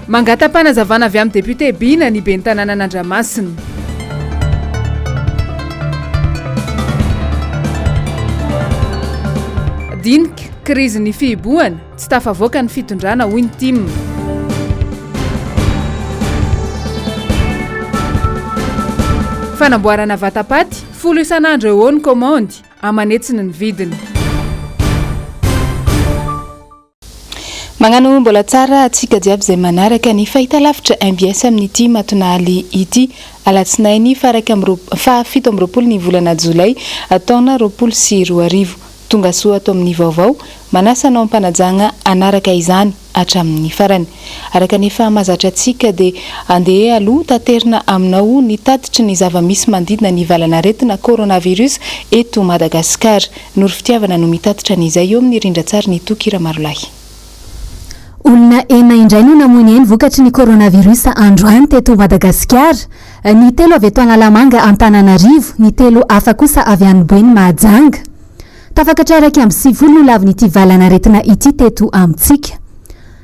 Mangata-panazavana avy amin'ny député Bina ny ben'ny tanànan'Andramasina. Dinika, krizin'ny fihibohana, tsy tafavoaka ny fitondrana hoy ny tim. Fanamboarana vatapaty, folo isan'andro eo ho eo ny kaomandy, aman'hetsiny ny vidiny. Magnano mbola tsara atsika jiaby izay manaraka ny fahitalavitra mbs amin'ity matonaly ity. Alatsinainy faha 27 ny volana jolay taona 2020. Tongasoa ato amin'ny vaovao, manasa anao am-panajagna hanaraka izany hatramin'ny farany. Araka ny efa mahazatra antsika dia andeha aloha taterina aminao ny tatitry ny zava-misy manodidina ny valan'aretina coronavirus eto Madagasikara. Noro Fitiavana no mitatitra an'izay eo amin'ny rindran-tsarin'i Toky Ramarolahy. Olona enina indray no namoy ny ainy vokatry ny coronavirus androany teto Madagasikara. Ny telo avy eto Analamanga Antananarivo, ny telo hafa kosa avy any Boeny Mahajanga. Tafakatra 91 no lavin'ity valan'aretina ity teto amintsika.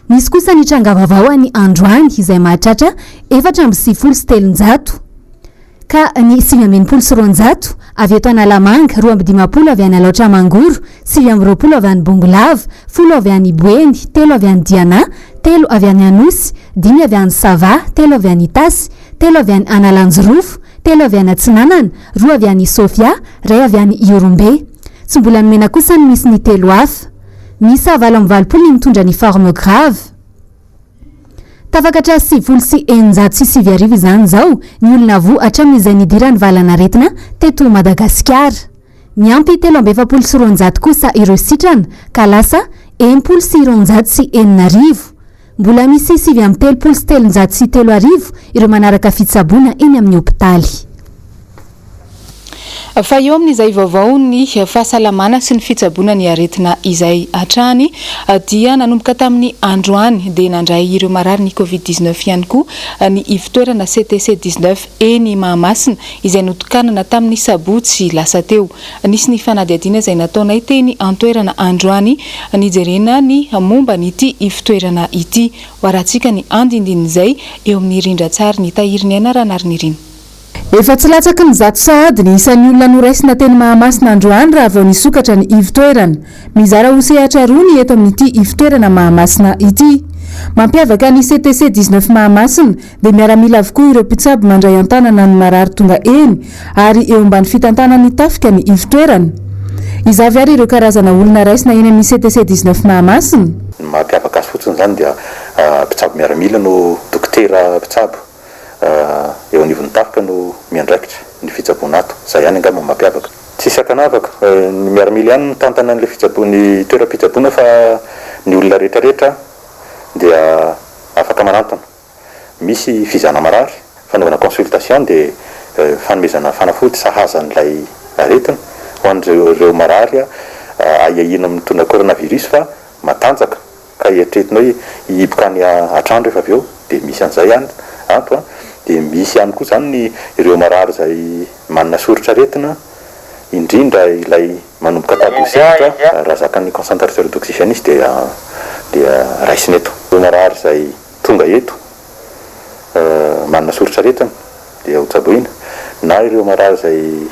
Nisy kosa ny tranga vaovao any androany izay mahatratra 394. Ka ny 269 avy eto Analamanga, 52 avy any Alaotra Mangoro, 29 avy any Bongolava, folo avy any Boeny, telo avy any Diana, telo avy any Anosy, dimy avy any Sava, telo avy any Itasy, telo avy any Analanjirofo, telo avy any Atsinanana, roa avy any Sofia, iray avy any Ihorombe. Tsy mbola nomena kosa ny misy ny telo hafa. Miisa 88 ny mitondra ny forme grave. Tafakatra 96 izany izao ny olona voa hatramin'izay nidiran'ny valanaretina teto Madagasikara. Niampy 243 kosa ireo sitrana ka lasa 260. Mbola misy 339 ireo manaraka fitsaboana eny amin'ny hopitaly. Fa eo amin'izay vaovao ny fahasalamana sy ny fitsaboana ny aretina izay hatrany dia nanomboka tamin'ny androany dia nandray ireo marary ny Covid 19 ihany koa ny ivontoerana CTC 19 eny Mahamasina izay notokanana tamin'ny sabotsy lasa teo. Nisy ny fanadihadiana izay nataonay teny an-toerana androany nijerena ny momba an'ity ivontoerana ity. Ho arahantsika ny andindinin'izay eo amin'ny rindran-tsary ny Tahirin'Aina Ranarinirina. Efa tsy latsaky ny zato sahady ny isan'ny olona noraisina teny Mahamasina androany raha vao nisokatra ny ivontoerana. Mizara ho sehatra roa ny eto amin'ity ivontoerana Mahamasina ity. Mampiavaka ny CTC 19 Mahamasina dia miaramila avokoa ireo mpitsabo mandray an-tanana ny marary tonga eny ary eo ambany fitantanan'ny tafika ny ivontoerana. Iza avy ary ireo karazana olona raisina eny amin'ny CTC 19 Mahamasina? Ny mampiavaka azy fotsiny izany dia mpitsabo miaramila no dokotera mpitsabo. Eo anivon'ny tafika no miandraikitra ny fitsaboana ato. Izay ihany angamba no mampiavaka. Tsisy ankanavaka. Ny miaramila ihany no mitantana an'ilay fitsaboana, ny toeram-pitsaboana fa ny olona rehetra rehetra dia afaka manantona. Misy fizahana marary, fanaovana consultation dia fanomezana fanafody sahaza an'ilay aretina ho an'ireo marary ahiahiana mitondra coronavirus fa matanjaka. Ka eritreretina hoe hihiboka any an-trano rehefa avy eo, dia misy an'izay any ato an, dia misy ihany koa izany ny ireo marary izay manana soritr'aretina, indrindra ilay manomboka tady ho sempotra, raha zakan'ny concentrateur d'oxygène izy dia dia raisina eto. Ireo marary izay tonga eto manana soritr'aretina dia ho tsaboina, na ireo marary izay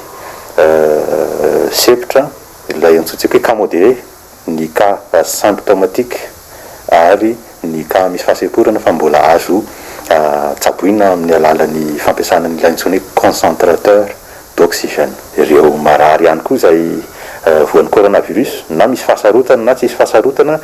sempotra ilay antsointsika hoe cas modéré, ny cas symptomatique ary ny cas misy fahasemporana fa mbola azo tsaboina amin'ny alalan'ny fampiasana ny ilay antsoina hoe concentrateur d'oxygène. Ireo marary ihany koa izay voan'ny coronavirus na misy fahasarotana na tsisy fahasarotana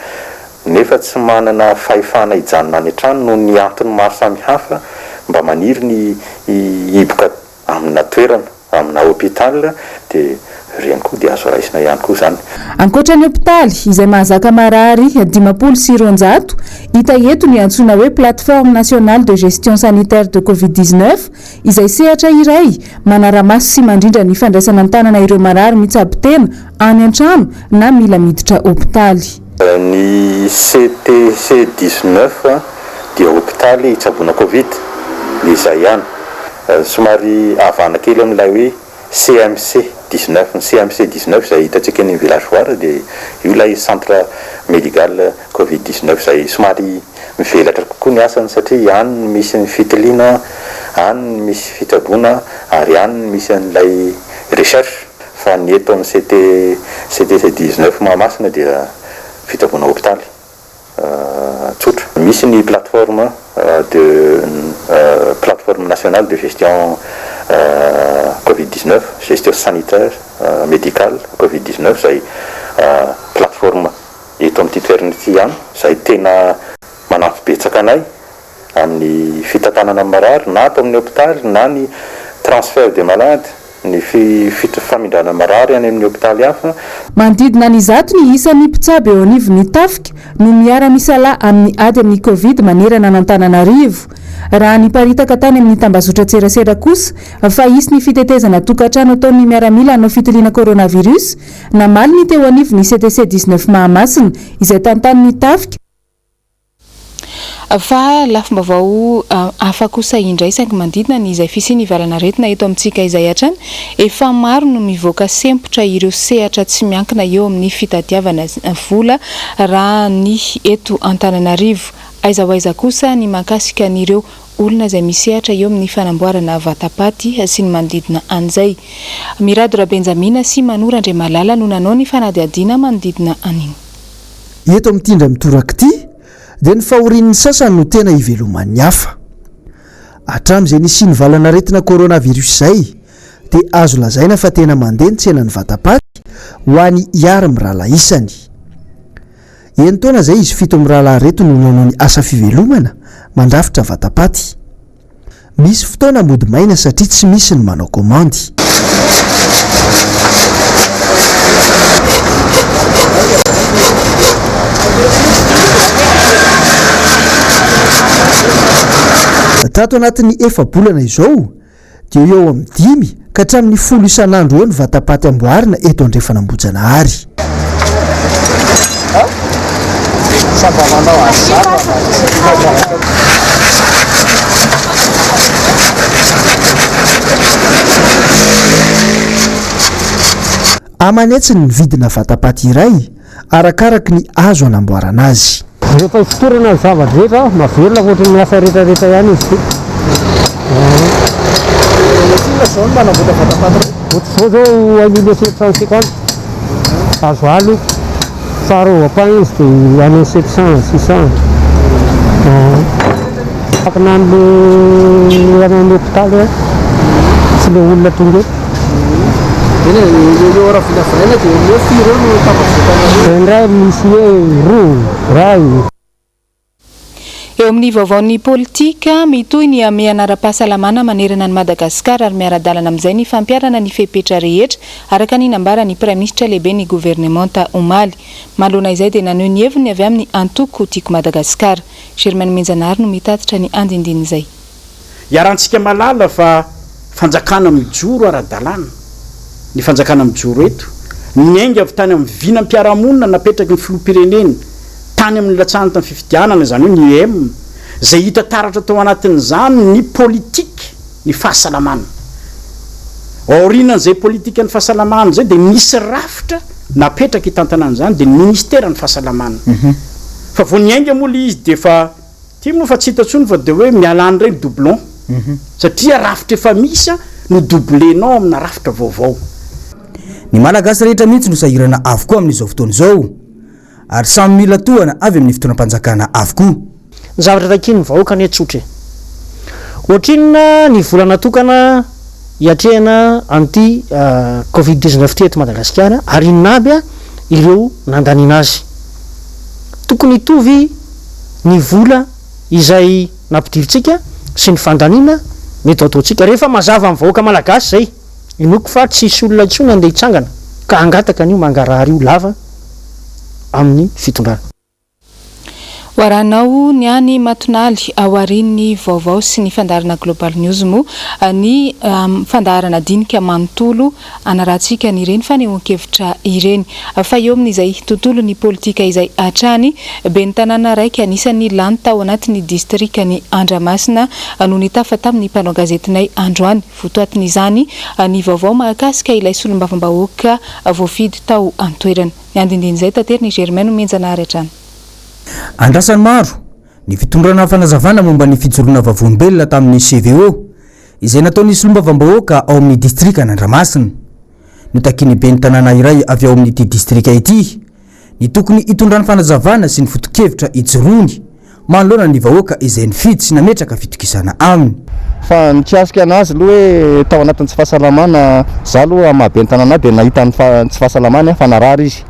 nefa tsy manana fahefana hijanona any an-trano noho ny antony maro samihafa mba maniry ny hihiboka amina toerana, amina hôpital dia ireny koa dia azo raisina ihany koa izany. Ankoatra ny hôpitaly, izay mahazaka marary 250, hita eto ny antsoina hoe Plateforme nationale de gestion sanitaire de Covid 19, izay sehatra iray manara-maso sy mandrindra ny fandraisana an-tanana ireo marary mitsabo tena any an-trano na mila miditra hôpitaly. Ny CTC 19 dia hôpitaly hitsaboana Covid, dia izay ihany. Somary havana kely amin'ilay hoe CMC. 19, ny CMC 19 izay hitantsika eny Village Foire dia io ilay centre médical Covid 19 izay somary mivelatra kokoa ny asany satria any no misy ny fitiliana, any no misy fitsaboana ary any no misy an'ilay recherche fa ny eto amin'ny CT CTC 19 Mahamasina dia fitsaboana hopitaly tsotra. Misy ny plateforme de plateforme nationale de gestion Covid 19, gestion sanitaire médicale Covid 19 izay plateforme eto amin'ity toerana ity ihany izay tena manampy betsaka anay amin'ny fitantanana ny marary na ato amin'ny hopitaly na ny transfert des malades, ny famindrana marary any amin'ny hopitaly hafa. Manodidina ny zato ny isan'ny mpitsabo eo anivon'ny tafika no miara-misalahy amin'ny ady amin'ny Covid manerana an'Antananarivo. Raha niparitaka tany amin'ny tambazotran-tserasera kosa fa hisy ny fitetezana tokantrano ataon'ny miaramila hanao fitiliana coronavirus, Namaly ny teo anivon'ny CTC 19 Mahamasina, izay tantanin'ny tafika, Fa lafim-baovao hafa kosa indray saingy manodidina ny izay fisian'ny valan'aretina eto amintsika izay hatrany, efa maro no mivoaka sempotra ireo sehatra tsy miankina eo amin'ny fitadiavana vola raha ny eto Antananarivo. Aiza ho aiza kosa ny mahakasika an'ireo Olona izay misehatra eo amin'ny fanamboarana vata-paty sy ny manodidina an'izay. Mirado Rabenjamina sy Mano Randriamalala no nanao ny fanadihadiana manodidina an'iny. Eto amin'ity indray mitoraka ity dia ny fahorian'ny sasany no tena iveloman'ny hafa. Hatramin'izay nisian'ny valan'aretina coronavirus izay dia azo lazaina fa tena mandeha ny tsenan'ny vata-paty ho an'i Ihary mirahalahy isany. Enin-taona izay izy fito mirahalahy ireto no nanao ny asa fivelomana, mandrafitra vata-paty. Misy fotoana mody maina satria tsy misy ny manao kaomandy. Tato anatin'ny efa-bolana izao dia eo eo amin'ny dimy ka hatramin'ny folo isan'andro eo ny vata-paty amboarina eto Andrefan'Ambohijanahary. Aman'hetsiny ny vidina vata-paty iray arakaraky ny azo anamboarana azy. Rehefa ifotorana ny zava-drehetra, mahavelona ohatry ny asa rehetrarehetra ihany izy ity. Ohatrinona izao no manamboatra vata-paty iray? Ohatr'izao izao un million 750, azo alo, fa raha au izy dia any amin'ny 700, 600. Takina an'le any amin'ny hopitaly an, sy le olona tonga eto. Eny e, eo eo raha vinavinaina dia eo eo firy eo no tafavoaka anareo? Indraindray misy hoe roa, iray. Eo amin'ny vaovaon'ny politika, mitohy ny hamehana ara-pahasalamana manerana an'i Madagasikara ary miara-dalana amin'izay ny fampiharana ny fepetra rehetra, araka ny nambaran'ny Praiminisitra lehiben'ny governemanta omaly. Manoloana izay dia naneho ny heviny ny avy amin'ny antoko Tiako Madagasikara. Germain Nomenjanahary no mitatitra ny andindinin'izay. Iarahantsika mahalala fa fanjakana mijoro ara-dalàna ny fanjakana mijoro eto, niainga avy tany amin'ny vinam-piarahamonina napetraky ny filoham-pirenena tany amin'ny nilatsahany tamin'ny fifidianana, izany hoe ny UEM, izay hita taratra tao anatin'izany ny politique ny fahasalamana. Aorianan'izay politikan'ny fahasalamana izay dia nisy rafitra napetraka hitantanana izany dia ny ministeran'ny fahasalamana. Fa vao niainga moa ilay izy dia efa Ty moa fa tsy hita tsony fa de hoe miala any ndray ny doublon satria rafitra efa misy no doublenao amina rafitra vaovao. Ny Malagasy rehetra mihitsy no sahirana avokoa amin'izao fotoana izao ary samy mila tohana avy amin'ny fitondram-panjakana avokoa. Ny zavatra takian'ny vahoaka anie tsotra e. Ohatrinona ny vola natokana hiatrehana an'ity covid 19 ity eto Madagasikara ary inona aby ireo nandaniana azy? Tokony hitovy ny vola izay nampidirintsika sy ny fandaniana mety ho ataontsika. Rehefa mazava amin'ny vahoaka malagasy izay, inoako fa tsy hisy olona intsony handeha hitsangana ka hangataka an'io mangarahara io lava amin'ny fitondrana. Ho arahinao ny any Matonaly aorian'ny vaovao sy ny fandaharana Global News moa ny fandaharana dinika manontolo hanarahantsika an'ireny fanehoan-kevitra ireny. Fa eo amin'izay tontolon'ny politika izay hatrany, ben'ny tanàna raika anisan'ny lany tao anatin'ny distrikan'i Andramasina no nitafa tamin'ny mpanao gazetinay androany. Votoatin'izany ny vaovao mahakasika ilay solombavambahoaka voafidy tao an-toerana. Ny andinindin'izay taterin'i Germain Nomenjanahary hatrany. Andrasan'ny maro ny fitondrana fanazavana momba ny fijoroana vavolombelona tamin'ny CVO izay nataon'ny solombavambahoaka ao amin'ny distrikan'Andramasina. Notakian'ny ben'ny tanàna iray avy ao amin'ity distrika ity ny tokony hitondrany fanazavana sy ny foto-kevitra ijoroany manoloana ny vahoaka izay nifidy sy nametraka fitokisana aminy. Fa mikasika anazy aloha hoe tao anatin'ny tsy fahasalamana, za aloha amin'ny maha ben'ny tanàna ahy dia nahita ny tsy fahasalamany aho fa narary izy.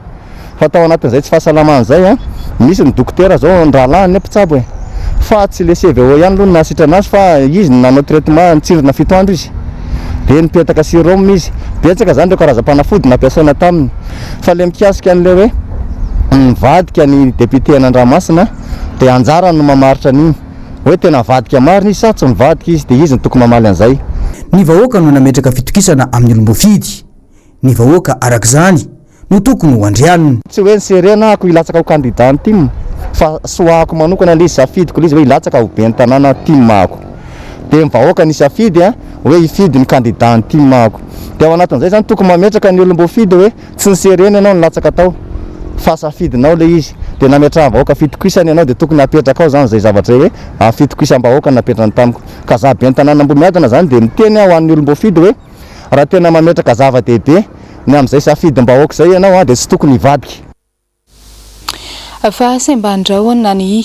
Fa tao anatin'izay tsy fahasalamana izay an, misy ny dokotera zao, ny rahalahiny anie mpitsabo e! Fa tsy le CVO ihany aloha no nahasitrana azy fa izy no nanao traitement nitsindrona fito andro izy. Dia nipetaka sérum izy. Betsaka izany ireo karazam-panafody nampiasaina taminy. Fa le mikasika an'ilay hoe nivadika ny député an'Andramasina dia anjarany no mamaritra an'iny. Hoe tena nivadika marina izy sa tsy nivadika izy dia izy no tokony mamaly an'izay. Ny vahoaka no nametraka fitokisana amin'ny olom-boafidy. Ny vahoaka araka izany no tokony ho andrianina. Tsy hoe niserena ako hilatsaka ho candidat ny tim fa soahako manokana le izy, safidiko le izy hoe hilatsaka ho ben'ny tanàna tim ako. Dia ny vahoaka nisafidy hoe hifidy ny candidat ny tim ako. Dia ao anatin'izay zany tokony mametraka ny olom-boafidy hoe tsy niserena ianao nilatsaka tao fa safidinao le izy. Dia nametrahan'ny vahoaka fitokisana ianao dia tokony hapetrakao zany izay zavatra izay hoe fitokisam-bahoaka napetrany tamiko. Ka za ben'ny tanàna Ambohimiadana zany dia miteny aho ho an'ny olom-boafidy hoe. Raha tena mametraka zava-dehibe ny amin'izay safidim-bahoaka izay ianao dia tsy tokony hivadika. Fahasemban-drahona ny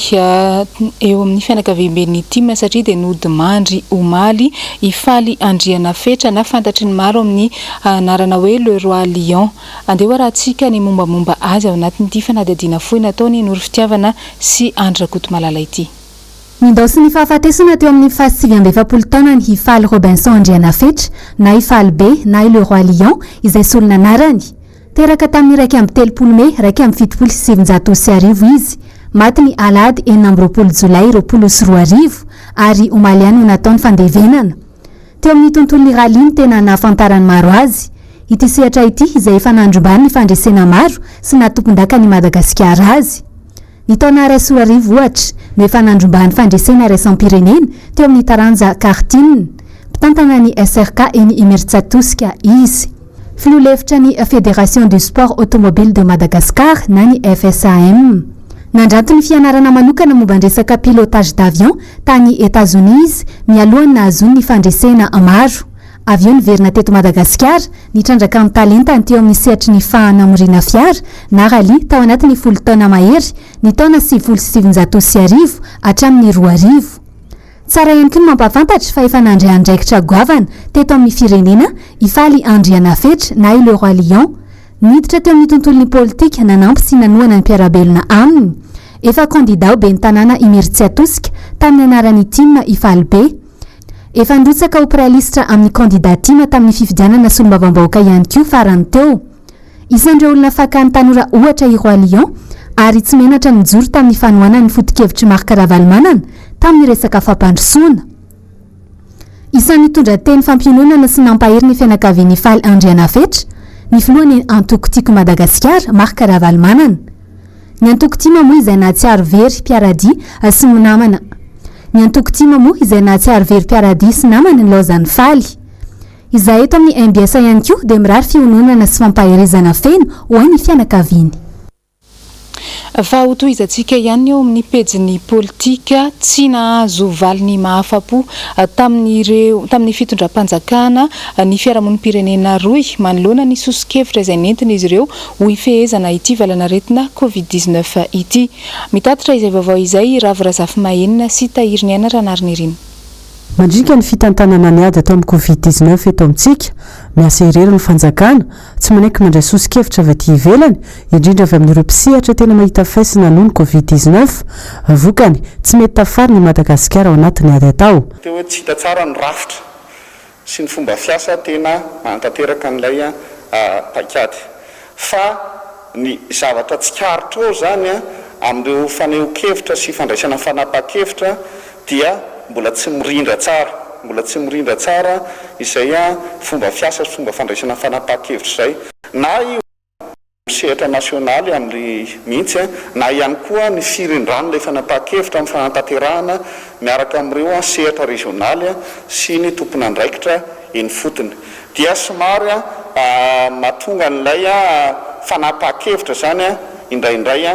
eo amin'ny fianakaviamben'ny tim satria dia nodimandry omaly i Faly Andrianafetra na fantatry ny maro amin'ny anarana hoe Le Roi Lion. Andeha ho arahantsika ny mombamomba azy ao anatin'ity fanadihadiana fohy nataon'i Noro Fitiavana sy Andry Rakotomalala ity. Nindaosin'ny fahafatesana teo amin'ny faha 49 taonany i Faly Robinson Andrianafetra, na i Faly Be na i Le Roi Lion, izay solon'anarany. Teraka tamin'ny 31 mey 1971 izy. Maty ny alahady 26 jolay 2020 ary omaly ihany no natao ny fandevenana. Teo amin'ny tontolon'ny rallye no tena nahafantaran'ny maro azy. Ity sehatra ity izay efa nandrombany fandresena maro sy naha tompondakan'i Madagasikara azy. Ny taona 2001, ohatra, no efa nandrombahany fandresena iraisam-pirenena teo amin'ny taranja karting. Mpitantana ny SRK eny Imerintsiatosika izy. Filoha lefitra ny Fédération du Sport Automobile de Madagascar na ny FSAM. Nandranto ny fianarana manokana momba ny resaka pilotage d'avion tany Etazonia izy mialohan'ny nahazoany ny fandresena maro. Avy eo niverina teto Madagasikara, nitrandraka ny talentany teo amin'ny sehatry ny fahanamoriana fiara na rallye tao anatin'ny folo taona mahery, ny taona 1990 hatramin'ny 2000. Tsara ihany koa ny mampahafantatra fa efa nandray andraikitra goavana teto amin'ny firenena i Faly Andrianafetra na i Le Roi Lion. Niditra teo amin'ny tontolon'ny politika nanampy sy nanohana ny mpiara-belona aminy. Efa kandida ho ben'ny tanàna Imerintsiatosika tamin'ny anaran'ny tim i Faly Be. Efa nirotsaka ho mpiray lisitra amin'ny kandida tim tamin'ny fifidianana solombavambahoaka ihany koa farany teo. Isan'ireo olona fakan'ny tanora ohatra i Roi Lion ary tsy menatra nijoro tamin'ny fanohanany ny foto-kevitr'i Marc Ravalomanana tamin'ny resaka fampandrosoana. Isan'ny nitondra teny fampiononana sy nampahery ny fianakavian'i Faly Andrianafetra ny filohan'ny antoko Tiako Madagasikara, Marc Ravalomanana. Ny antoko tim moa izay nahatsiaro very mpiaradia sy namana Ny antoko tim moa izay nahatsiaro very mpiaradia sy namana nilaozan'i Faly. Izahay eto amin'ny mbs ihany koa dia mirary fiononana sy fampaherezana feno ho an'ny fianakaviany. Fa hotohizantsika ihany eo amin'ny pejin'ny politika, tsy nahazo valiny mahafa-po tamin'ireo tamin'ny fitondram-panjakana ny fiarahamonim-pirenena rohy manoloana ny soso-kevitra izay nentin'izy ireo ho hifehezana ity valanaretina Covid 19 ity. Mitatitra izay vaovao izay i Ravo Razafimahenina sy Tahiriniaina Ranarinirina. Mandringa ny fitantanana ny ady atao amin'ny Covid 19 eto amintsika, miasa irery ny fanjakana, tsy manaiky mandray soso-kevitra avy aty ivelany, indrindra avy amin'ireo mpisehatra tena mahita faisana noho ny Covid 19. Vokany, tsy mety tafarina i Madagasikara ao anatin'ny ady atao. Teo hoe tsy hita tsara ny rafitra sy ny fomba fiasa tena manatanteraka an'ilay paikady. Fa ny zavatra tsikaritra ao izany. amin'ireo fanehoan-kevitra sy fandraisana fanapahan-kevitra dia mbola tsy mirindra tsara, mbola tsy mirindra tsara izay fomba fiasa sy fomba fandraisana fanapahan-kevitra izay na eo amin'ny sehatra nasionaly amin'ny mihitsy na ihany koa ny firindran'ilay fanapahan-kevitra amin'ny fanatanterahana miaraka amin'ireo sehatra rezionaly sy ny tompon'andraikitra eny ifotony dia somary mahatonga an'ilay fanapahan-kevitra izany indraindray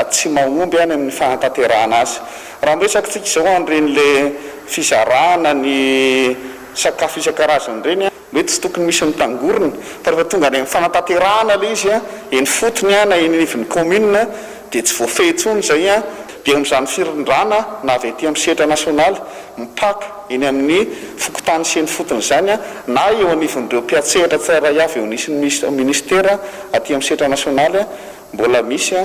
tsy mahomby any amin'ny fanatanterahana azy. Raha miresaka tsika izao an'ireny le fizarana ny sakafo isan-karazany ireny, mety tsy tokony misy mitangorona fa rehefa tonga any amin'ny fanatanterahana ilay izy eny fotony na eny anivon'ny commune dia tsy voafehy intsony izay dia eo amin'izany firindrana na avy aty amin'ny sehatra nasionaly mipaka eny amin'ny fokontany sy eny fotony izany na eo anivon'ireo mpiantsehatra tsirairay avy eo anisin'ny minisitera aty amin'ny sehatra nasionaly mbola misy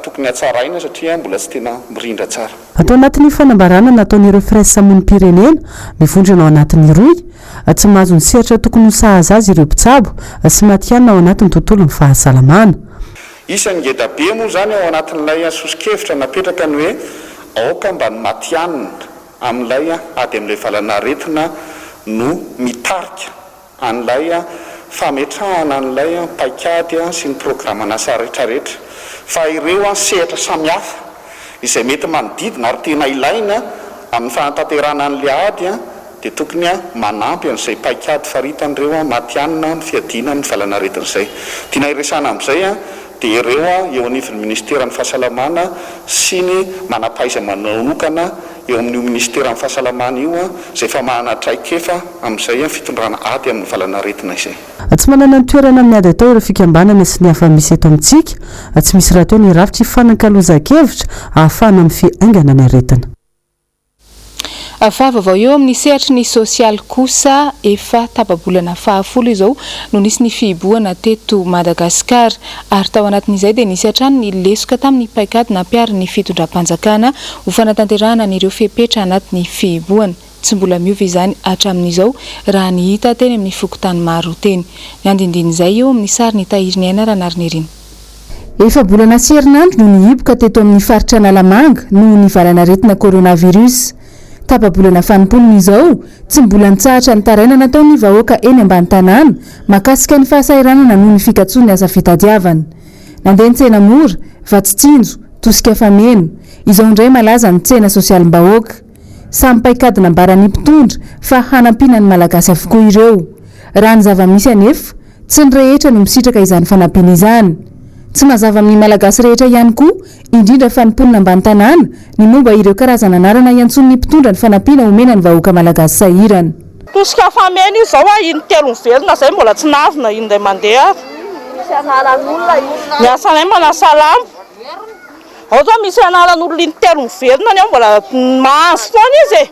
tokony hatsaraina satria mbola tsy tena mirindra tsara. Atao anatin'ny fanambarana nataon'ireo firaisamonim-pirenena mivondrona ao anatin'ny rohy, tsy mahazo ny sehatra tokony ho sahaza azy ireo mpitsabo sy matihanina ao anatin'ny tontolon'ny fahasalamana. Isan'ny ngedabe moa izany ao anatin'ilay soso-kevitra napetraka ny hoe aoka mba ny matihanina amin'ilay ady amin'ilay valanaretina no mitarika an'ilay fametrahana an'ilay paikady sy ny programan'asa rehetrarehetra fa ireo sehatra samihafa izay mety manodidina ary tena ilaina amin'ny fanatanterahana an'ilay ady dia tokony manampy an'izay paikady faritan'ireo matihanina amin'ny fiadiana amin'ny valanaretina izay. Tiana hiresahana amin'izay dia ireo eo anivon'ny minisiteran'ny fahasalamana sy ny manam-pahaiza-manokana eo amin'io minisiteran'ny fahasalamana io izay efa manana traikefa amin'izay fitondrana ady amin'ny valanaretina izay. Tsy manana ny toerana amin'ny ady atao ireo fikambanana sy ny hafa misy eto amintsika. Tsy misy rahateo ny rafitra ifanankalozan-kevitra ahafahana mifehy haingana ny aretina. Fa vaovao eo amin'ny sehatry ny sosialy kosa, efa tapa-bolana fahafolo izao no nisy ny fihibohana teto Madagasikara. Ary tao anatin'izay dia nisy hatrany ny lesoka tamin'ny paikady nampiharin'ny fitondram-panjakana ho fanatanterahana an'ireo fepetra anatin'ny fihibohana. Tsy mbola miova izany hatramin'izao raha ny hita teny amin'ny fokontany maro teny. Ny andinindin'izay eo amin'ny sarin'i Tahiriniaina Ranarinirina. Efa-bolana sy herinandro no nihiboka teto amin'ny faritra Analamanga noho ny valanaretina coronavirus. Tapa-bolana fanimpolony izao, tsy mbola nitsahatra ny taraina nataon'ny vahoaka eny ambany tanàna mahakasika ny fahasahiranana noho ny fikatsoan'ny asa fitadiavana. Nandeha ny tsena mora, vatsy tsinjo, tosika fameno. Izao indray malaza ny tsena sosialim-bahoaka. Samy paikady nambaran'ny mpitondra fa hanampiana ny Malagasy avokoa ireo. Raha ny zava-misy anefa, Tsy ny rehetra no misitraka izany fanampiana izany. Tsy mazava amin'ny Malagasy rehetra ihany koa, indrindra fa ny mponina ambany tanàna, ny momba ireo karazana anarana iantsoan'ny mpitondra ny fanampiana omena ny vahoaka Malagasy sahirana. Tosika fameno io zao a, intelo miverina zay mbola tsy nahazo na indray mandeha ary. Ny asanay manasa lamba. Ao zao misy anaran'olona intelo miverina ny ao mbola mahazo foana izy e.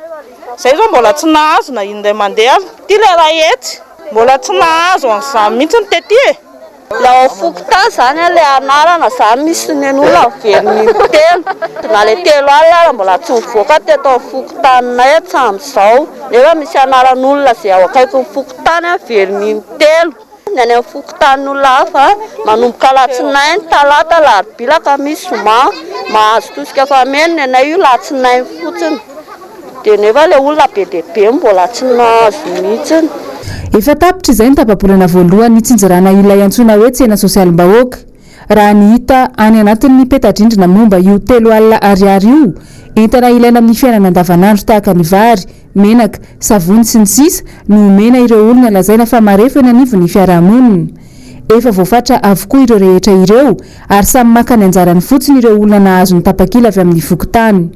Zay zao mbola tsy nahazo na indray mandeha ary. Ity ilay iray hetsy. Mbola tsy nahazo an'izany mihitsy ny tety e! Ilay ao fokontany izany an, ilay anarana izany misy nen'olona miverina intelo, na ilay telo alina ary mbola tsy nivoaka teto amin'ny fokontaninay hatramin'izao, nefa misy anaran'olona izay ao akaikin'ny fokontany miverina intelo. Ny any amin'ny fokontanin'olona hafa, manomboka alatsinainy, talata, alarobia, alakamisy, zoma, mahazo tosika fameno, ny anay io latsinainy fotsiny. Dia nefa ilay olona be dia be mbola tsy nahazo mihitsiny. Efa tapitra izay ny tapa-bolana voalohany nitsinjarana ilay antsoina hoe tsena sosialim-bahoaka. Raha ny hita any anatin'ny peta-drindrina momba io 30 ariary io, entana ilaina amin'ny fiainana andavanandro tahaka ny vary, menaka, savony sy ny sisa no omena ireo olona lazaina fa marefo eny anivon'ny fiarahamonina. Efa voafatra avokoa ireo rehetra ireo ary samy maka ny anjarany fotsiny ireo olona nahazo ny tapakila avy amin'ny fokontany.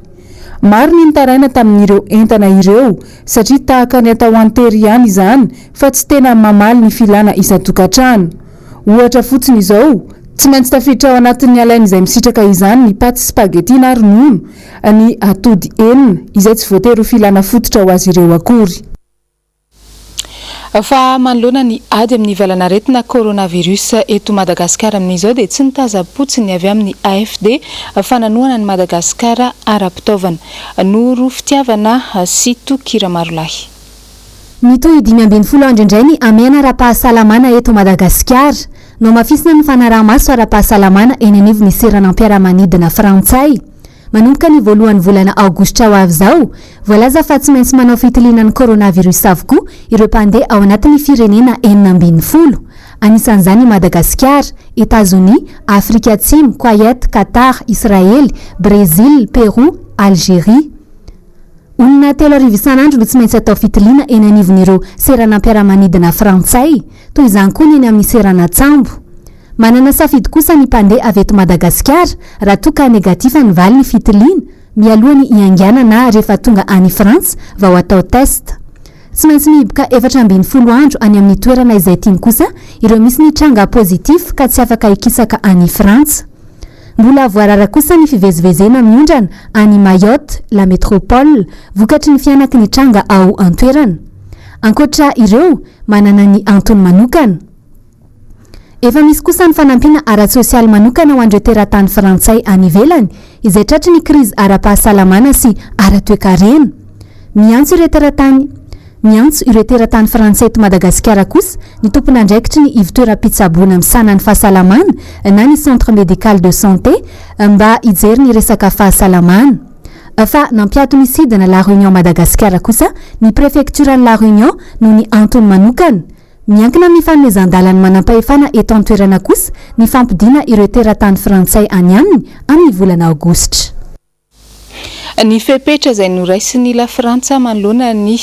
Maro ny nitaraina tamin'ireo entana ireo satria tahaka ny atao an-tery ihany izany fa tsy tena mamaly ny filana isan-tokantrano. Ohatra fotsiny izao, tsy maintsy tafiditra ao anatin'ny alain'izay misitraka izany ny paty spaghetti na ronono, ny atody enina, izay tsy voatery ho filana fototra ho azy ireo akory. Fa manoloana ny ady amin'ny valanaretina coronavirus eto Madagasikara amin'izao dia tsy nitazam-potsiny ny avy amin'ny AFD fa nanohana an'i Madagasikara ara-pitaovana. Noro Fitiavana sy Toky Ramarolahy. Mitohy 15 andro indray ny hamehana ara-pahasalamana eto Madagasikara. Nohamafisina ny fanaraha-maso ara-pahasalamana eny anivon'ny seranam-piaramanidina frantsay. Manomboka ny voalohan'ny volana aogositra ho avy izao, voalaza fa tsy maintsy manao fitiliana ny coronavirus avokoa ireo mpandeha ao anatin'ny firenena 16. Anisan'izany i Madagasikara, Etazonia, Afrika Atsimo, Koyet, Qatar, Israely, Brezila, Pérou, Algeria. Olona 3000 isan'andro no tsy maintsy atao fitiliana eny anivon'ireo seranam-piaramanidina frantsay, toy izany koa ny eny amin'ny seranan-tsambo. Manana safidy kosa ny mpandeha avy eto Madagasikara raha toa ka negatif ny valin'ny fitiliana, mialoha ny hiaingàna na rehefa tonga any Frantsa vao atao test. Tsy maintsy mihiboka 14 andro any amin'ny toerana izay tiany kosa ireo misy ny tranga positif ka tsy afaka hikisaka any Frantsa. Mbola voarara kosa ny fivezivezena miondrana any Mayotte, la métropole, vokatry ny fihanaky ny tranga ao an-toerana. Ankoatra ireo, manana ny antony manokana. Efa misy kosa ny fanampiana ara-tsosialy manokana ho an'ireo teratany frantsay any ivelany izay tratry ny krizy ara-pahasalamana sy ara-toekarena. Miantso ireo teratany Miantso ireo teratany frantsay eto Madagasikara kosa ny tompon'andraikitry ny ivontoeram-pitsaboana misahana ny fahasalamana na ny Centre Médical de Santé mba hijery ny resaka fahasalamana. Fa nampiato ny sidina La Réunion Madagasikara kosa ny prefektioran'i La Réunion noho ny antony manokana. Miankina amin'ny fanomezan-dalan'ny manampahefana eto an-toerana kosa ny fampodiana ireo teratany frantsay any aminy amin'ny volana aogositra. Ny fepetra izay noraisin'i Lafrantsa manoloana ny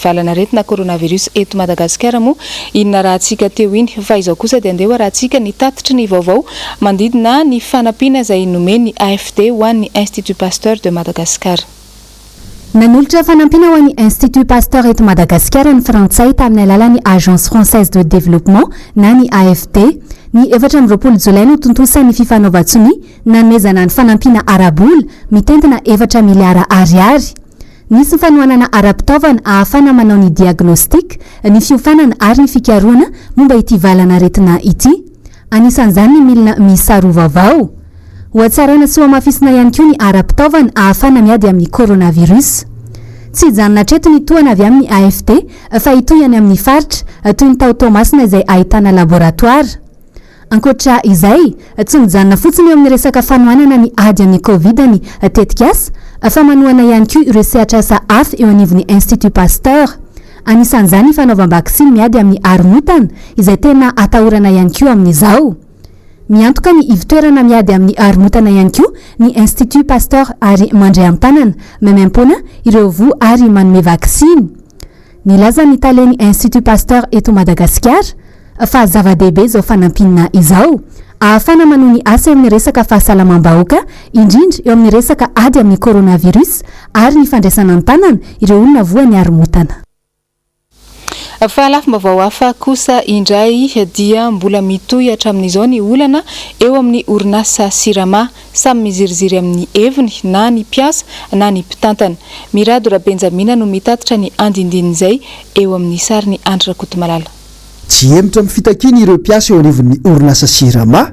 valanaretina coronavirus eto Madagasikara moa iny narahantsika teo iny. Fa izao kosa dia andeha ho arahantsika ny tatitry ny vaovao manodidina ny fanampiana izay nomen'ny AFD ho an'ny Institut Pasteur de Madagascar. Nanolotra fanampiana ho an'ny Institut Pasteur eto Madagasikara ny Frantsay tamin'ny alalan'ny Agence Française de Développement na ny AFD. Ny 24 jolay no tontosa ny fifanaovan-tsonia nanomezana ny fanampiana ara-bola mitentina efatra miliara ariary. Nisy ny fanohanana ara-pitaovana ahafana manao ny diagnostic, ny fiofanana ary ny fikarohana momba ity valan'aretina ity. Anisan'izany ny milina miisa roa vaovao. Hohatsaraina sy hohamafisina ihany koa ny ara-pitaovana ahafahana miady amin'ny coronavirus. Tsy hijanona hatreto ny tohana avy amin'ny AFD fa hitohy any amin'ny faritra, toy ny tao Toamasina izay ahitana laboratoara. Ankoatra izay, tsy mijanona fotsiny eo amin'ny resaka fanohanana ny ady amin'ny Covid ny tetikasa fa manohana ihany koa ireo sehatr'asa hafa eo anivon'ny Institut Pasteur. Anisan'izany ny fanaovam-baksiny miady amin'ny haromotana, izay tena atahorana ihany koa amin'izao. Miantoka ny ivon-toerana miady amin'ny haromotana ihany koa ny Institut Pasteur ary mandray an-tanana maimaimpoana ireo voa ary manome vaksiny. Nilaza ny talen'ny Institut Pasteur eto Madagasikara fa zava-dehibe izao fanampiana izao, ahafahana manohy ny asa eo amin'ny resaka fahasalamam-bahoaka, indrindra eo amin'ny resaka ady amin'ny coronavirus ary ny fandraisana an-tanana ireo olona voan'ny haromotana. Fa lafim-baovao hafa kosa indray dia mbola mitohy hatramin'izao ny olana eo amin'ny orinasa Sirama. Samy miziriziry amin'ny heviny na ny mpiasa na ny mpitantana. Mirado Rabenjamina no mitatitra ny andindinin'izay eo amin'ny sarin'i Andry Rakotomalala. Tsy hihemotra amin'ny fitakiany ireo mpiasa eo anivon'ny orinasa Sirama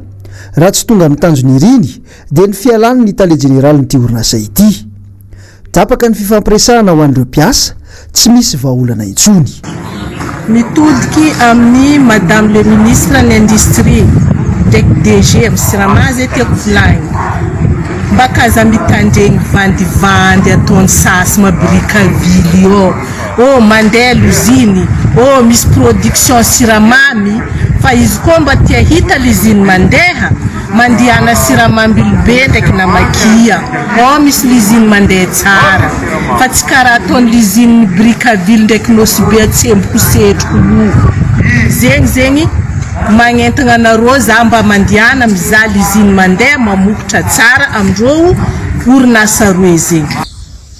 raha tsy tonga amin'ny tanjony iriny dia ny fialany ny tale jeneralin'ity orinasa ity. Tapaka ny fifampiresahana ho an'ireo mpiasa, tsy misy vahaolana intsony. Mitodiky amin'ny Madame le Ministre ny Industrie ndraiky DG amin'ny Sirama zay tiako volagny, mba k'aza mitandregny vandivandy ataon'ny sasy ma Brickaville io, oh mandeha l'usine, oh misy production siramamy, fa izy koa mba tia hita l'usine mandeha, Mandihana siramamy Ambilobe ndraiky Namakia ao misy l'usine mandeha tsara fa tsy karaha ataony l'usine Brickaville ndraiky Nosy Be atsemboko setroko io zegny zegny magnentagna anareo za mba mandihana mizaha l'usine mandeha mamokotra tsara amindreo orinasa roe zegny.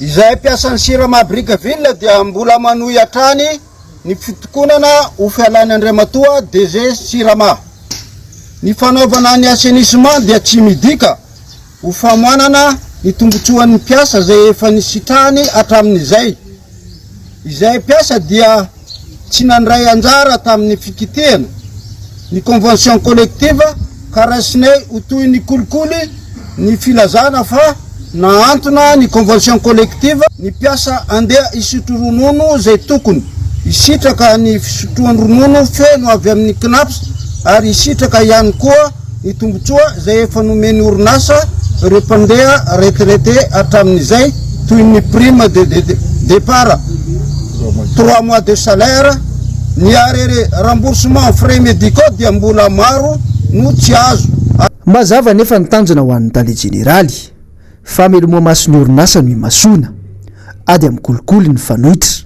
Izahay mpiasan'ny Sirama Brickaville dia mbola manohy hatrany ny fitokonana ho fialan'i Andriamatoa DG Sirama. Ny fanaovana ny assainissement dia tsy midika ho famoanana ny tombotsoan'ny mpiasa izay efa nisitrahany hatramin'izay. Izahay mpiasa dia tsy nandray anjara tamin'ny fikitihana ny convention collective ka raisinay ho toy ny kolikoly ny filazana fa nahantona ny convention collective ny mpiasa andeha hisotro ronono izay tokony hisitraka ny fisotroan-dronono feno avy amin'ny Cnaps. ary hisitraka ihany koa ny tombontsoa izay efa nomen'ny orinasa ireo mpandeha retraité hatramin'izay toy ny prime de départ, trois mois de salaire, ny arriéré remboursement frais médicaux dia mbola maro no tsy azo. Mazava anefa ny tanjona ho an'ny tale jeneraly. Famelomamason'ny orinasa no imasoana. Ady amin'ny kolikoly ny fanoitra.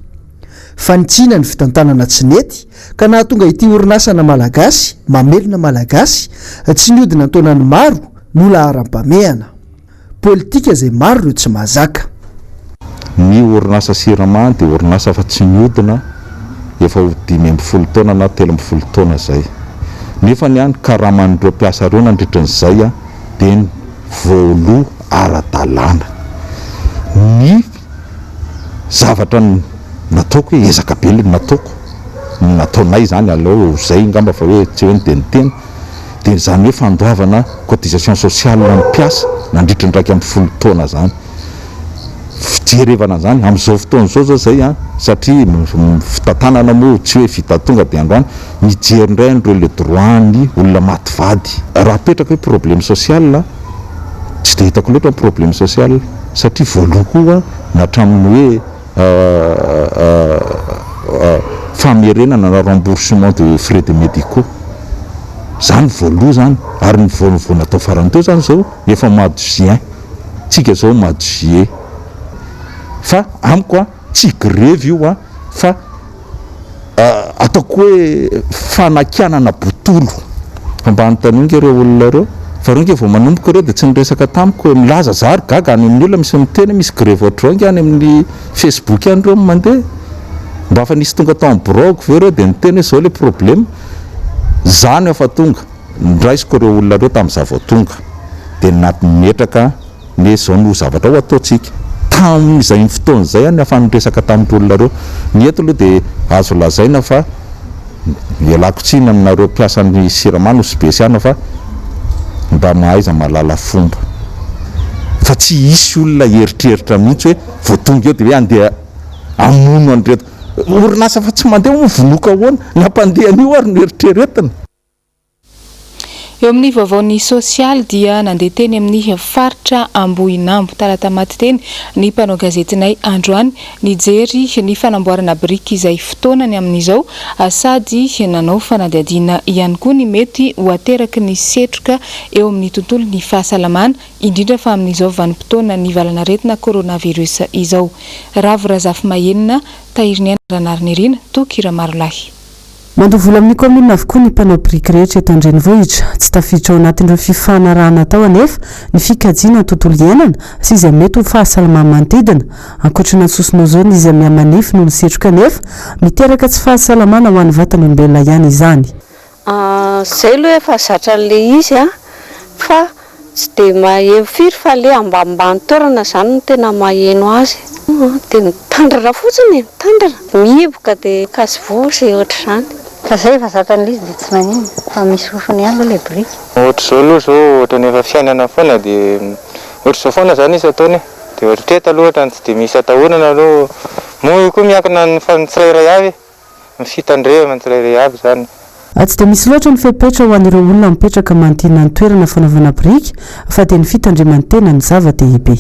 Fanitsiana ny fitantanana tsy nety ka nahatonga ity orinasana Malagasy mamelona Malagasy tsy nihodina an-taonany maro no laharam-pamehana. Politika izay maro ireo tsy mahazaka. Ny orinasa Sirama dia orinasa efa tsy mihodina efa ho 15 taona na 13 taona izay. Nefa ny karaman'ireo mpiasa ireo nandritra an'izay dia ny voaloa ara-dalàna. Ny zavatra nataoko hoe ezaka be aloha ny nataoko, ny nataonay izany aleo izay angamba fa hoe tsy hoe ny dia ny tena, dia izany hoe fandoavana cotisation sociale ny mpiasa nandritra ny 11 taona izany. Fijerevana an'izany amin'izao fotoana izao izao izay an, satria ny fitantanana moa tsy hoe vita tonga dia androany, mijery indray an'ireo le droit ny olona maty vady. Raha apetraka hoe problème social, tsy dia hitako loatra ny problème social satria voaloa koa na hatramin'ny hoe famerenana na remboursement de frais de médicaux. Izany voaloa izany ary ny vao vao natao farany teo izany izao efa mois de juin, tsika izao mois de juillet. Fa amiko an, tsy grevy io an, fa ataoko hoe fanakianana botolo. Fa mba anontanio ange ireo olona ireo, fa ireo ange vao manomboka ireo dia tsy niresaka tamiko hoe milaza za ry gaga any amin'ny olona misy miteny hoe misy grevy ohatr'izao ange any amin'ny facebook any ireo no mandeha. Mba efa nisy tonga tao amin'ny biraoko ve ireo dia niteny hoe izao ilay problème. Za no efa tonga, niraisiko ireo olona ireo tamin'izaho vao tonga dia nametraka ny hoe izao no zavatra ho ataontsika. Tamin'izay fotoana izay aho no efa niresaka tamin'ireo olona ireo. Ny eto aloha dia azo lazaina fa ialako tsiny aminareo mpiasan'ny Sirama Nosy Be sy ana fa mba mahaiza mahalala fomba. Fa tsy hisy olona hieritreritra mihitsy hoe vao tonga eo dia hoe handeha hamono an'ireto orinasa fa tsy mandeha moa vonoiko ahoana? Ny hampandeha an'io ary no eritreretina. Eo amin'ny vaovaon'ny sosialy dia nandeha teny amin'ny faritra Ambohinambo Talatamaty teny ny mpanao gazetinay androany nijery ny fanamboarana biriky izay fotoanany amin'izao sady nanao fanadihadiana ihany koa ny mety ho ateraky ny setroka eo amin'ny tontolon'ny fahasalamana indrindra fa amin'izao vanim-potoanan'ny valanaretina coronavirus izao. Ravo Razafimahenina, Tahiriniaina Ranarinirina, Toky Ramarolahy. Mandoa vola amin'ny kaominina avokoa ny mpanao biriky rehetra eto an-drenivohitra. Tsy tafiditra ao anatin'ireo fifanarahana atao anefa ny fikajiana ny tontolo iainana sy izay mety ho fahasalaman'ny manodidina. Ankoatra ny sosona ozone izay mihamanify noho ny setroka anefa, miteraka tsy fahasalamana ho an'ny vatan'olombelona ihany izany. Zay aloha efa zatra an'le izy a, fa tsy de maheno firy fa le ambanimbany toerana zany no tena maheno azy, de mitandrina fotsiny e, mitandrina, mihiboka de mikasi-voza e ohatr'izany. Fa zay efa zatra an'le izy de tsy maninona, fa misy fofony ihany aloha le biriky. Ohatr'izao aloha zao ohatran'ny efa fiainana foana de ohatr'izao foana zany isan-taona e, de ohatreto aloha ohatran'ny tsy de misy atahorana aloha, moa io koa miankina ny tsirairay avy e. Ny fitandremana tsirairay avy izany. Tsy dia misy loatra ny fepetra ho an'ireo olona mipetraka manodidina ny toerana fanaovana biriky fa dia ny fitandreman-tena no zava-dehibe.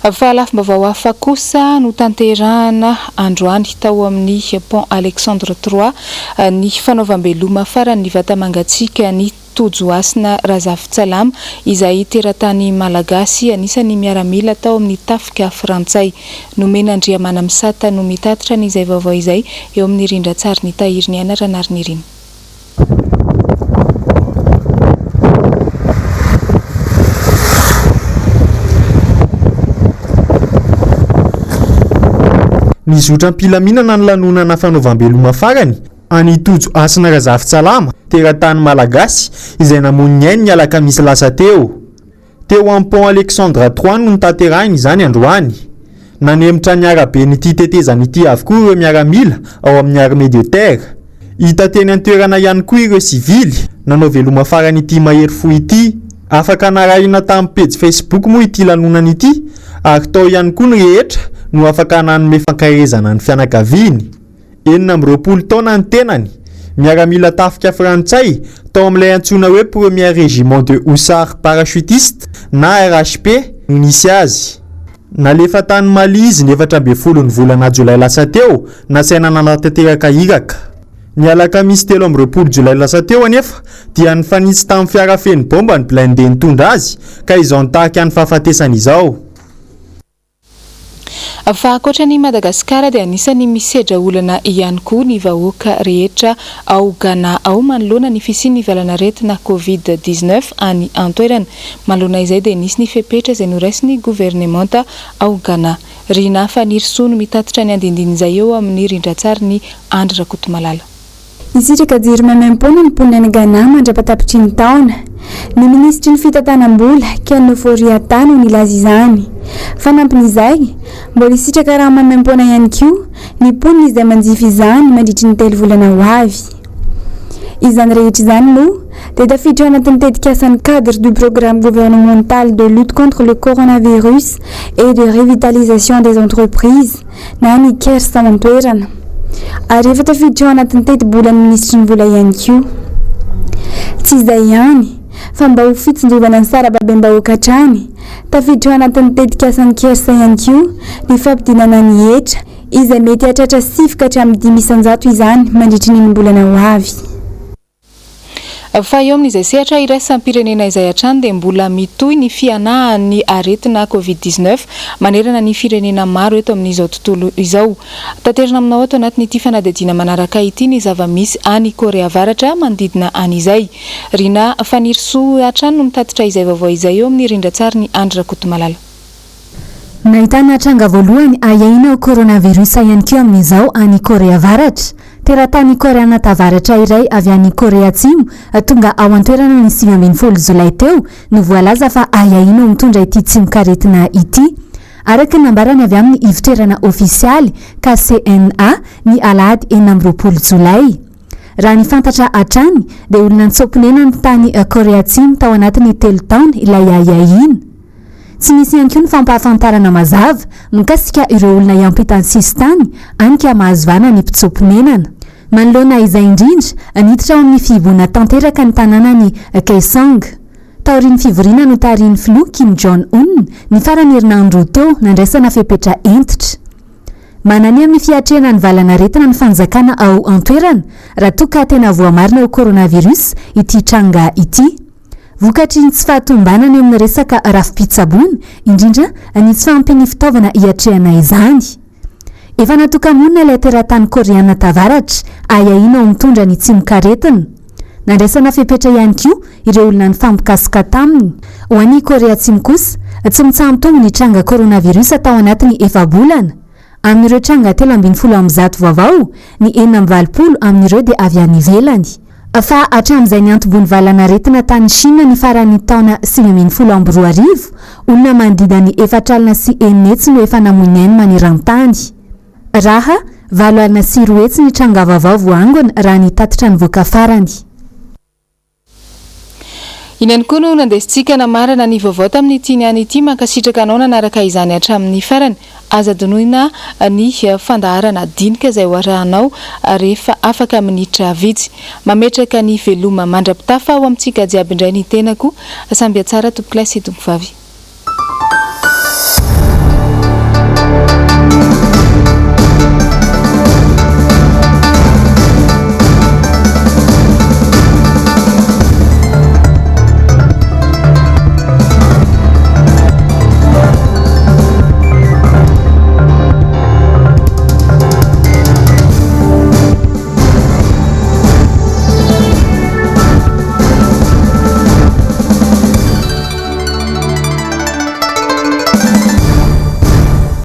Fa lafim-baovao hafa kosa notanterahana androany tao amin'ny Pont Alexandre Trois ny fanaovam-beloma farany ny vata-mangatsiaka ny Tojohasina Razafintsalama izay teratany Malagasy anisan'ny miaramila tao amin'ny tafika frantsay. Nomen'Andriamanamisata no mitatitra an'izay vaovao izay eo amin'ny rindran-tsarin'i Tahiriniaina Ranarinirina. Nizotra am-pilaminana ny lanonana fanaovam-beloma farany An'i Tojo Hasina Razafintsalama, teratany malagasy, izay namoy ny ainy ny alakamisy lasa teo. Teo amin'ny Pont Alexandre Trois no notanterahina izany androany. Nanemitra ny araben'ity tetezana ity avokoa ireo miaramila ao amin'ny Armée de Terre. Hita teny an-toerana ihany koa ireo sivily, nanao veloma farany ity mahery fo ity. Afaka narahina tamin'ny pejy Facebook moa ity lanonana ity ary tao ihany koa ny rehetra no afaka nanome fankaherezana ny fianakaviany. 26 taona ny tenany. Miaramila tafika frantsay tao amin'ilay antsoina hoe Premier Régiment de Hussards Parachutistes na RHP no nisy azy. Nalefa tany Mali izy ny 14 ny volana jolay lasa teo, nasaina nanatanteraka iraka. Ny alakamisy 23 jolay lasa teo anefa dia nifanitsy tamin'ny fiara feno baomba ny blindé nitondra azy ka izao nitarika ny fahafatesany izao. Fa ankoatra an'i Madagasikara dia anisan'ny misedra olana ihany koa ny vahoaka rehetra ao Ghana ao manoloana ny fisian'ny valanaretina Covid 19 any an-toerana. Manoloana izay dia nisy ny fepetra izay noraisin'ny governemanta ao Ghana. Rinah Fanirisoa no mitatitra ny andindinin'izay eo amin'ny rindran-tsarin'i Andry Rakotomalala. Hisitraka jiro maimaimpoana ny mponina any Ghana mandra-patapitry ny taona. Ny minisitry ny fitantanam-bola, Ken Ofori-Atta no nilaza izany. Fanampin'izay, mbola hisitraka rano maimaimpoana ihany koa ny mponina izay manjifa izany mandritry ny telo volana ho avy. Izany rehetra izany moa dia tafiditra ao anatin'ny tetikasan'ny Cadre du programme gouvernemental de lutte contre le coronavirus et de revitalisation des entreprises na ny CARES tao an-toerana ary efa tafiditra ao anatin'ny tetibolan'ny minisitry ny vola ihany koa. Tsy izay ihany fa mba ho fitsinjovana ny sarababem-bahoaka hatrany, tafiditra ao anatin'ny tetikasan'ny CARES ihany koa ny fampidinana ny hetra izay mety hahatratra sivy ka hatramin'ny 5% izany mandritry ny enim-bolana ho avy. Fa eo amin'izay sehatra iraisam-pirenena izay hatrany dia mbola mitohy ny fihanahan'ny aretina Covid 19 manerana ny firenena maro eto amin'izao tontolo izao. Taterina aminao ato anatin'ity fanadihadiana manaraka ity ny zava-misy any Korea Avaratra manodidina an'izay. Rinah Fanirisoa hatrany no mitatitra izay vaovao izay eo amin'ny rindran-tsarin'i Andry Rakotomalala. Nahitana tranga voalohany ahiahiana ho coronavirus ihany koa amin'izao any Korea Avaratra. Teratany Koreana Tavaratra iray avy any Korea Atsimo tonga ao an-toerana ny 19 jolay teo no voalaza fa ahiahiana ho mitondra ity tsimokaretina ity. Araka ny nambarany avy amin'ny ivotoerana ofisialy, KCNA, ny alahady 26 jolay. Raha ny fantatra hatrany dia olona nitsoa-ponenana tany Korea Atsimo tao anatin'ny telo taona ilay ahiahiana. Tsy nisy ihany koa ny fampahafantarana mazava mikasika ireo olona hiampita ny sisintany any ka mahazo vahana ny mpitsoa-ponenana. Manoloana izay indrindra, niditra ao amin'ny fihibohana tanteraka ny tanànan'i Kaesong. Taorian'ny fivoriana notarihin'ny filoha Kim Jong Un ny faran'ny herinandro teo nandraisana fepetra hentitra. Manania amin'ny fiatrehana ny valan'aretina ny fanjakana ao an-toerana raha toa ka tena voamarina ho coronavirus ity tranga ity. Vokatry ny tsy fahatomombanana eo amin'ny resaka rafi-pitsaboana, indrindra ny tsy fahampian'ny fitaovana hiatrehana izany. Efa natoka-monina ilay teratany Koreana Tavaratra, ahiahiana ho mitondra ny tsimokaretina. Nandraisana fepetra ihany koa ireo olona nifampikasoka taminy. Ho an'i Korea Atsimo kosa, tsy mitsaha-mitombo ny tranga coronavirus tao anatin'ny efa-bolana. Amin'ireo tranga 113 vaovao, ny 86 amin'ireo dia avy any ivelany. Fa hatramin'izay niantomboan'ny valanaretina tany Shina ny faran'ny taona 2019, olona manodidina ny 640 no efa namoy ny ainy maneran-tany. Raha 280 ny tranga vaovao voaangona raha ny tatitra nivoaka farany. Iny ihany koa no nandesintsika namarana ny vaovao tamin'ity niany ity. Mankasitraka anao nanaraka izany hatramin'ny farany. Aza adinoina ny fandaharana dinika izay ho arahanao rehefa afaka minitra vitsy. Mametraka ny veloma mandra-pitafa ho amintsika jiaby indray ny tenako. Samby hatsara tompokolahy sy tompokovavy.